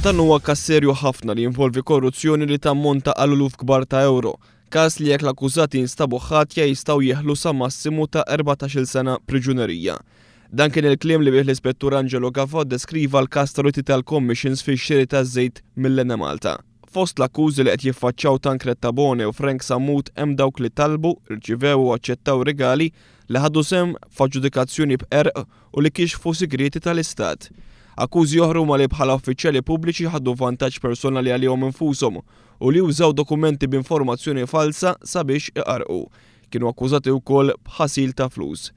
Dan huwa każ serju ħafna li jinvolvi korruzzjoni li tammonta għal uluf kbar ta' ewro. Każ li jekk l-akkużati jinstabu ħatja jistgħu jeħlu sa massimu ta' 14-il sena priġunerija. Dan kien il-kliem li bih l-Ispettur Angelo Gafà ddeskriva l-każ ta' roti tal-commissions fix-xiri taż-żejt mill-Enemalta. Fost l-akkużi li qed jiffaċċjaw Tancred Tabone u Frank Sammut hemm dawk li talbu, irċivew u aċċettaw rigali, li ħadu sehem f'aġġudikazzjoni b'qerq u li kixfu sigrieti tal-Istat. Akkużi oħra huma li bħala uffiċjali pubbliċi ħadu vantaġġ personali għalihom infushom u li użaw dokumenti b'informazzjoni falsa sabiex iqarrqu. Kienu akkużati wkoll b'ħasil ta' flus.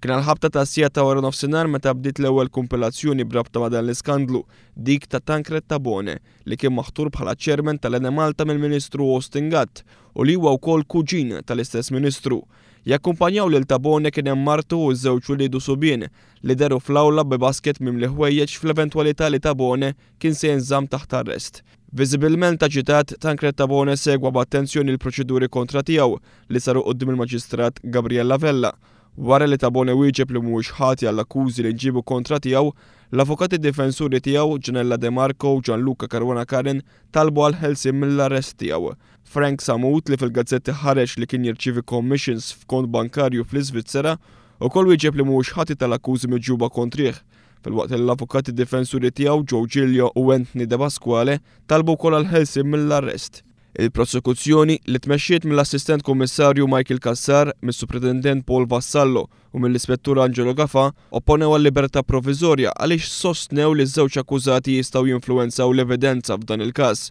Kien għall-ħabta tas-siegħa ta' waranofsinhar meta bdiet l-ewwel kumpilazzjoni b'rabta ma' dan l-iskandlu, dik ta' Tancred Tabone, li kien maħtur bħala Chairman tal-Enemalta mill-Ministru Austin Gatt u li huwa wkoll kuġin tal-istess Ministru. Jakkumpanjaw lil Tabone kien hemm martu u ż-żewġ uliedu subien, li dehru fl-awla bi basket mimli ħwejjeġ fl-eventwalità li Tabone kien se jinżamm taħt arrest. Viżibilment aġitat, Tancred Tabone segwa b'attenzjoni l-proċeduri kontra tiegħu li saru quddiem il-Maġistrat Gabriella Vella. Wara li Tabone wieġeb li mhuwiex ħati għall-akkużi li nġiebu kontra tiegħu, l-avukati difensuri tiegħu, Gianella De Marco u Gianluca Caruana Curran, talbu għall-ħelsien mill-arrest tiegħu. Frank Sammut, li fil-gazzetti ħareġ li kien jirċievi commissions f'kont bankarju fl-Iżvizzera, ukoll wieġeb li mhuwiex ħati tal-akkużi miġjuba kontrih, filwaqt li l-avukati difensuri tiegħu Joe Giglio u Anthony Depasquale talbu wkoll għall-ħelsien mill-arrest. Il-prosekuzzjoni, li tmexxiet mill-Assistent Kummissarju Michael Cassar, mis-Supretendent Paul Vassallo u mill-Ispettur Angelo Gafà, opponew għal-libertà proviżorja għaliex sostnew li ż-żewġ akkużati jistgħu jinfluwenzaw l-evidenza f'dan il-każ.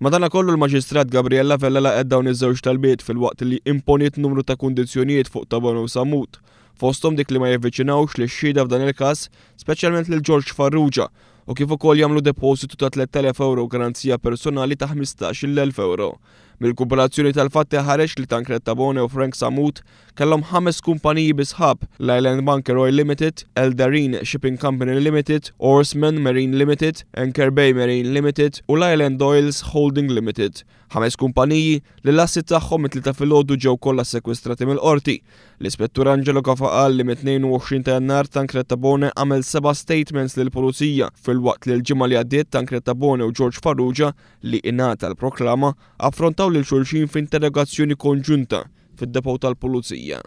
Madanakollu l-Maġistrat Gabriella Vella laqgħet dawn iż-żewġ talbiet filwaqt li imponiet numru ta' kundizzjonijiet fuq Tabone u Sammut, fosthom dik li ma jivviċinawx lix-xhieda f'dan il-każ, speċjalment lil George Farrugia, u kif ukoll jagħmlu depożitu ta' 3,000 ewro u garanzija personali ta' 15,000 ewro. Mill-kumpilazzjoni tal-fatti ħareġ li Tancred Tabone u Frank Sammut kellhom ħames kumpaniji bi sħab, l-Island Bunker Oil Limited, Eldarine Shipping Company Limited, Oarsman Marine Limited, Anchor Bay Marine Limited u l-Island Oils Holding Limited. Ħames kumpaniji li l-assi tagħhom it-Tlieta filgħodu ġew kollha sekwestrati mill-Qorti. L-Ispettur Angelo Gafa qal li mit-22 ta' Jannar Tancred Tabone għamel seba' statements lill-Pulizija filwaqt li l-ġimgħa li għaddiet Tancred Tabone u George Farrugia li ingħata l-proklama affrontaw lil xulxin f'interrogazzjoni konġunta fid-depot tal-Pulizija.